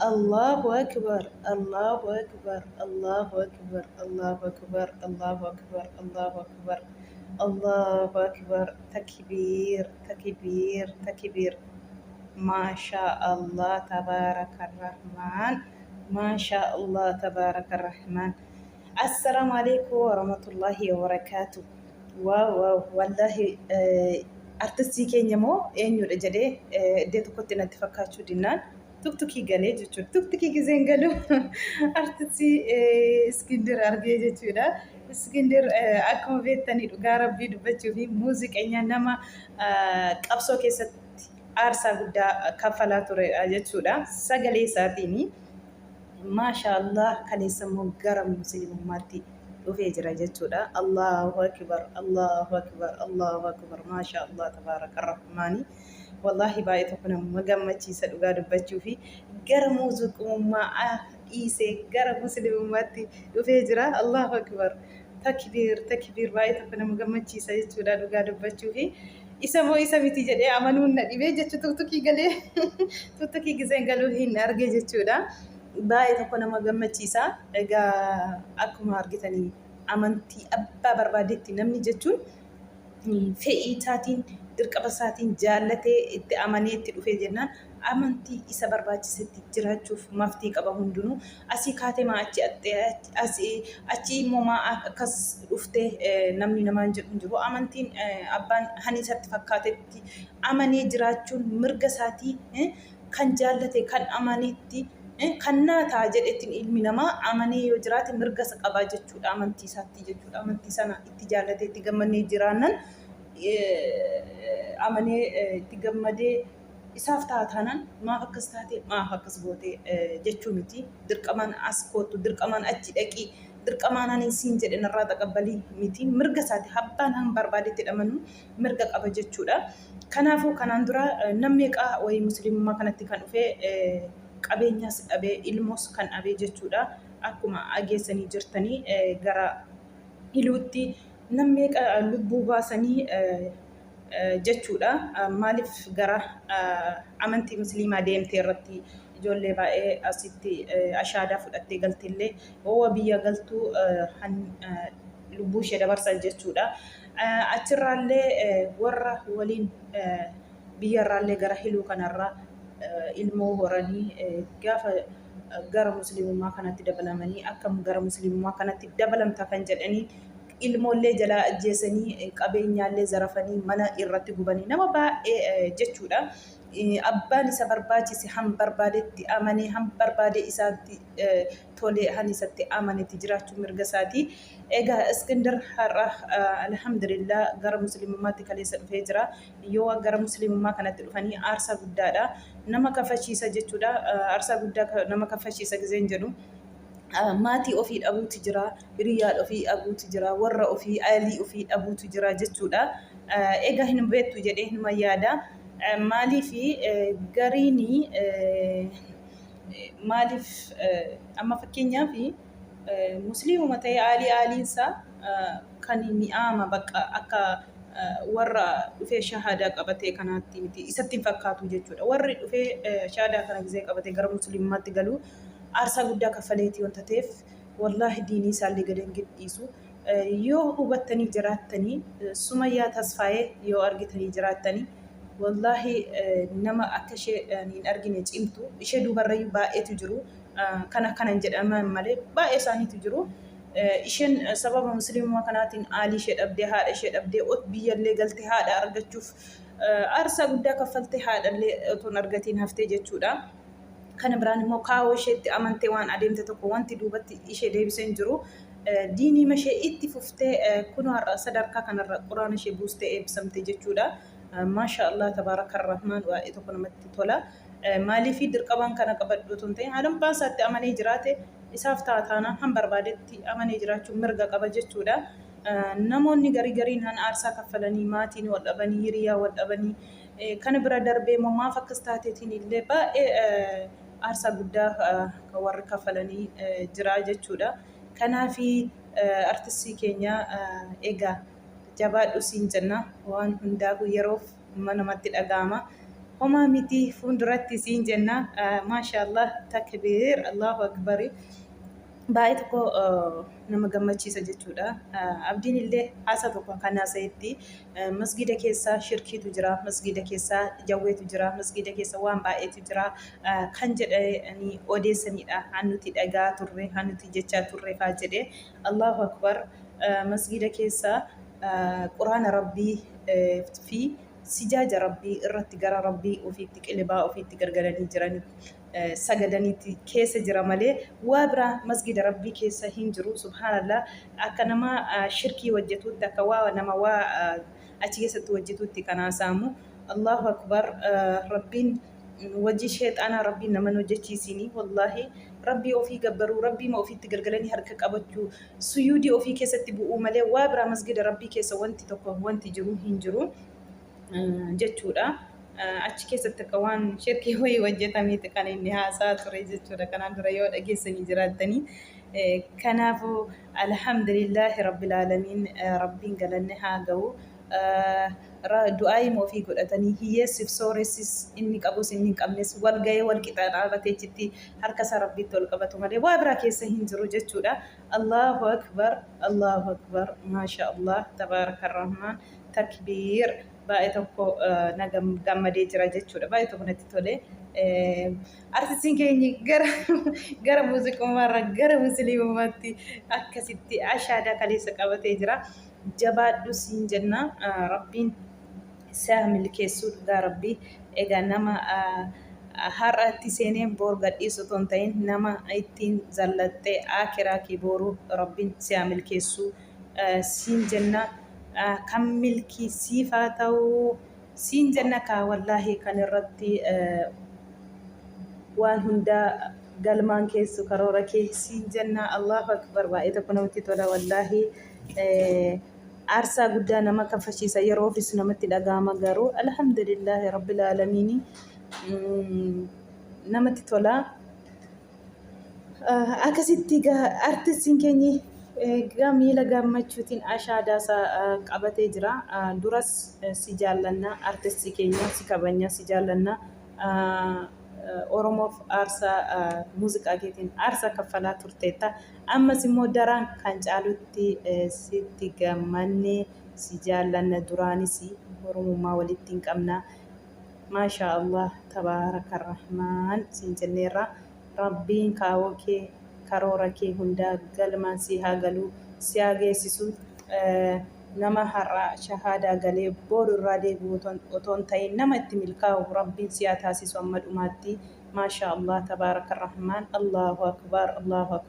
Allahu Akbar Allahu Akbar Allahu Akbar Allahu Akbar Allahu Akbar Allahu Akbar Allahu Akbar Takbiir Takbiir Takbiir Maashaa Allah Tabaarakarrahmaan Maashaa Allah Tabaarakarrahmaan Assalaamu alaikum warahmatullahi wabarakaatu. Waaw waaw wallaahi artistii keenya moo eenyudha jedhee iddoo tokkotti natti fakkaachuu dinnaan tuktukii galee jechuudha. Tuktukii gizeen galu artistii Iskindir argee jechuudha. Iskindir akkuma beektanii dhugaa rabbii dubbachuu fi muuziqeenyaa nama qabsoo keessatti aarsaa guddaa kaffalaa turedha jechuudha. Sagalee isaatiin maashaa Allah kaleessa immoo gara musliimummaatti dhufee jira jechuudha. Allahu akbar Allahu akbar Allahu akbar maashaa Allah tabaaraka rahmaani. Wallaahi baay'ee tokko nama gammachiisa dhugaa dubbachuu fi gara muuziqummaa dhiisee gara muslimummaatti dhufee jira. Allahu akbar. Takbiir takbiir baay'ee tokko nama gammachiisa jechuudha dhugaa dubbachuu fi isa moo isa miti jedhee amanuun na dhibee jechuu tuktukii galee tuktukii gizeen galuu hin arge jechuudha. Baay'ee tokko nama gammachiisa. Egaa akkuma argitanii amantii abbaa barbaadetti namni jechuun fe'ii isaatiin dirqama isaatiin jaallatee itti amanee itti dhufee jennaan amantii isa barbaachisetti jiraachuuf maftii qaba hundinuu. Asii kaatee maa achi axxee asii achi immoo maa akkas dhuftee namni namaan jedhu hin jiru. Amantiin abbaan hani isatti fakkaatetti amanee jiraachuun mirga isaatii kan jaallate kan amanetti kan naa ta'a jedhetti ilmi namaa amanee yoo jiraate mirga isa qabaa jechuudha amantii isaatti jechuudha. Amantii sana itti jaallatee itti gammadee jiraannan amanee itti gammadee isaaf ta'a taanaan maaf akkas taate maaf akkas goote jechuu miti. Dirqamaan as koottu dirqamaan achi dhaqii dirqamaan ani siin jedhe narraa taqabbalii miti. Mirga isaati abbaan han barbaadetti dhamanu mirga qaba jechuudha. Kanaafuu kanaan dura nam meeqaa wayii musliimummaa kanatti kan dhufee qabeenyaas dhabee ilmoos kan dhabee jechuudha. Akkuma ageessanii jirtanii gara hiluutti nam meeqa lubbuu baasanii jechuudha. Maaliif gara amantii musliimaa deemtee irratti ijoollee baay'ee asitti ashaadaa fudhattee galtillee hoo biyya galtuu lubbuu ishee dabarsan jechuudha. Achirraallee warra waliin biyyarraallee gara hiluu kanarraa ilmoo horanii gaafa gara musliimummaa kanatti dabalamanii akkam gara musliimummaa kanatti dabalamta kan jedhanii ilmoollee jalaa ajjeesanii qabeenyaallee zarafanii mana irratti gubanii nama baay'ee jechuudha. Abbaan isa barbaachise han barbaadetti amanee han barbaade isaatti tolee han isatti amanetti jiraachuu mirga isaati. Egaa Iskindir har'a alhamdulillah gara musliimummaatti kaleessa dhufee jira. Yoo gara musliimummaa kanatti dhufanii aarsaa guddaadha. Nama kafashiisa jechuudha. Aarsaa guddaa nama kafashiisa gizeen jedhu. Maatii ofii dhabuutu jira, hiriyaa ofii dhabuutu jira, warra ofii, aalii ofii dhabuutu jira jechuudha. Egaa hin beektu jedhee hinuma yaada. Maaliif gariin maaliif amma fakkeenyaaf musliimuma ta'ee aalii aaliinsaa kan mi'aama bakka akka warra dhufee shahaadaa qabatee kanaatti miti isatti hin fakkaatu jechuudha. Warri dhufee shahaadaa kana gisee qabatee gara musliimummaatti galu aarsaa guddaa kaffaleeti wanta ta'eef wallaahi diinii isaallee gadi hin dhiisu. Yoo hubattanii jiraattanii Sumayyaa Tasfaayee yoo argitanii jiraattanii wallaahi nama akka ishee hin argine cimtu ishee duubarrayyuu baay'eetu jiru. Kana kanan jedhaman malee baay'ee isaaniitu jiru. Isheen sababa musliimummaa kanaatiin aalii ishee dhabdee haadha ishee dhabdee ot biyyallee galtee haadha argachuuf aarsaa guddaa kaffaltee haadhallee otoo hin argatiin haftee jechuudha. Kana biraan immoo kaawoo isheetti amantee waan adeemte tokko wanti duubatti ishee deebisee hin jiru. Diiniima ishee itti fuftee kunoo har'a sadarkaa kanarra quraana ishee buustee eebbisamte jechuudha. Maasha Allah tabaarakarrahmaan baay'ee tokko namatti tola. Maaliif dirqamaan kana qabadhu otoo hin ta'in haala abbaan isaatti amanee jiraate isaaf ta'a taanaan han barbaadetti amanee jiraachuun mirga qaba jechuudha. Namoonni garii gariin han aarsaa kaffalanii maatiin wal dhabanii hiriyaa wal dhabanii kana bira darbee immoo maaf akkas taateetiin illee baay'ee aarsaa guddaa kan warri kaffalanii jira jechuudha. Kanaaf artistii keenya egaa jabaadhu siin jenna waan hundaafuu yeroof namatti dhaga'ama. Homaa miti, fuulduratti siin jenna. Maashaallah, takbiir, Allahu akbari. Baay'ee tokko nama gammachiisa jechuudha. Abdiin illee haasa tokko kan haasa'etti masgiida keessa shirkiitu jira, masgiida keessa jawweetu jira, masgiida keessa waan baay'eetu jira kan jedhanii odeessanidha. Han nuti dhagaa turre, han nuti jechaa turre faa jedhe. Allahu akbar, masgiida keessa quraana Rabbii fi sijaaja Rabbii irratti gara Rabbii ofiitti qilibaa ofiitti gargalanii jiran sagadaniitti keessa jira malee waa biraa masgida Rabbii keessa hin jiru. Subhaanallah, akka nama shirkii hojjetuutti, akka waa nama waa achi keessatti hojjetuutti kan haasa'amu. Allahu akbar, Rabbiin wajji sheexaanaa Rabbiin nama hin hojjechiisini. Wallaahi, Rabbii ofii gabbaruu, Rabbiima ofiitti galgalanii harka qabachuu, suyuudii ofii keessatti bu'uu malee waa biraa masgida Rabbii keessa wanti tokko wanti jiru hin jiru jechuudha. Achi keessatti akka waan shirkii wayii hojjetameeti kan inni haasaa ture jechuudha. Kanaan dura yoo dhageessanii jiraattanii. Kanaafuu alhamdulillaahi rabbil aalamiin, Rabbiin galanni haa ga'u. Du'aayima ofii godhatanii hiyyeessiif sooressis, inni qabus inni hin qabnes wal ga'ee wal qixa dhaabatee achitti harka isaa Rabbiitti ol qabatu malee waa biraa keessa hin jiru jechuudha. Allahu akbar, Allahu akbar, maasha Allah, tabaaraka rahmaan, takbiir. Baay'ee tokko na gammadee jira jechuudha. Baay'ee tokko natti tole. Artistiin keenya gara muuziqummaarraa gara musliimummaatti akkasitti ashaadaa kaleessa qabatee jira. Jabaadhu siin jenna. Rabbiin si'a milkeessuu, dhugaa Rabbii. Egaa nama har'a itti seenee boor gadhiisu otoo hin ta'in, nama ittiin zallattee akiraa kee booruu Rabbiin si'a milkeessuu siin jenna. Kan milkii siif haa ta'u siin jenna kaa. Wallaahi, kan irratti waan hundaa galmaan keessu karoora kee siin jenna. Allahu akbar, baay'ee tokko namatti tola. Wallaahi, aarsaa guddaa nama kaffalchiisa, yeroo ofis namatti dhaga'ama, garuu alhamdulillaahi rabbil aalamiini, namatti tola. Akkasitti egaa artistiin keenya egaa miila gammachuutiin ashaadaa isaa qabatee jira. Duras si jaallanna, artistii keenya, si kabajna, si jaallanna. Oromoof aarsaa muuziqaa keetiin aarsaa kaffalaa turteetta. Ammas immoo daraan kan caalutti sitti gammanne, si jaallanna, duraanis Oromummaa walitti hin qabna. Maashaa Allah, tabaaraka rahmaan siin jenneerra. Rabbiin kaawoo kee, karoora kee hundaa galmaan sii haa galuu, si haa geessisu. Nama har'a shahaadaa galee booru irraa deebi'u otoo hin ta'in, nama itti milkaa'u Rabbiin si haa taasisu amma dhumaatti. Maashaa Allah, tabaaraka rahmaan, Allahu akbar, Allahu akbar.